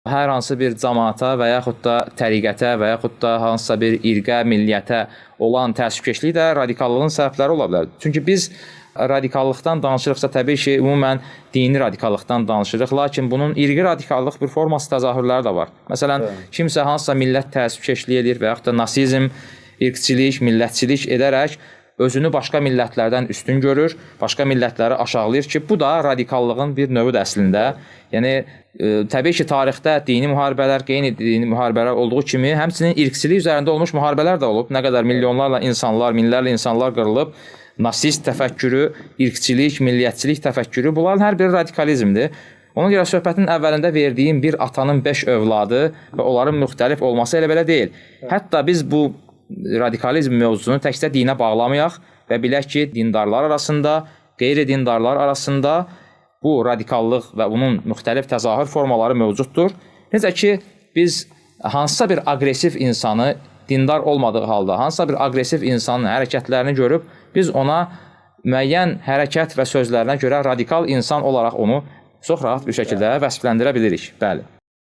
Hər hansı bir camaata və yaxud da təriqətə və yaxud da hansısa bir irqə, milliyyətə olan təəssübkeşlik də radikallığın səbəbləri ola bilər. Çünki biz radikallıqdan danışırıqsa, təbii ki, ümumən dini radikallıqdan danışırıq, lakin bunun irqi radikallıq bir forması təzahürləri də var. Məsələn, kimsə hansısa millət təəssübkeşliyi eləyir və yaxud da nasizm, irqçilik, millətçilik edərək özünü başqa millətlərdən üstün görür, başqa millətləri aşağılayır ki, bu da radikallığın bir növüdür əslində. Yəni təbii ki, tarixdə dini müharibələr, qeyri-dini müharibələr olduğu kimi, həmçinin irqçilik üzərində olmuş müharibələr də olub. Nə qədər milyonlarla insanlar, minlərlə insanlar qırılıb. Nasist təfəkkürü, irqçilik, milliyyətçilik təfəkkürü, bunların hər biri radikalizmdir. Ona görə söhbətin əvvəlində verdiyim bir atanın 5 övladı və onların müxtəlif olması elə belə deyil. Hətta biz bu radikalizm mövzusunu təkcə dinə bağlamayaq və bilək ki, dindarlar arasında, qeyri-dindarlar arasında bu radikallıq və bunun müxtəlif təzahür formaları mövcuddur. Necə ki, biz hansısa bir aqressiv insanı dindar olmadığı halda, hansısa bir aqressiv insanın hərəkətlərini görüb biz ona müəyyən hərəkət və sözlərinə görə radikal insan olaraq onu çox rahat bir şəkildə vəsfləndirə bilirik. Bəli.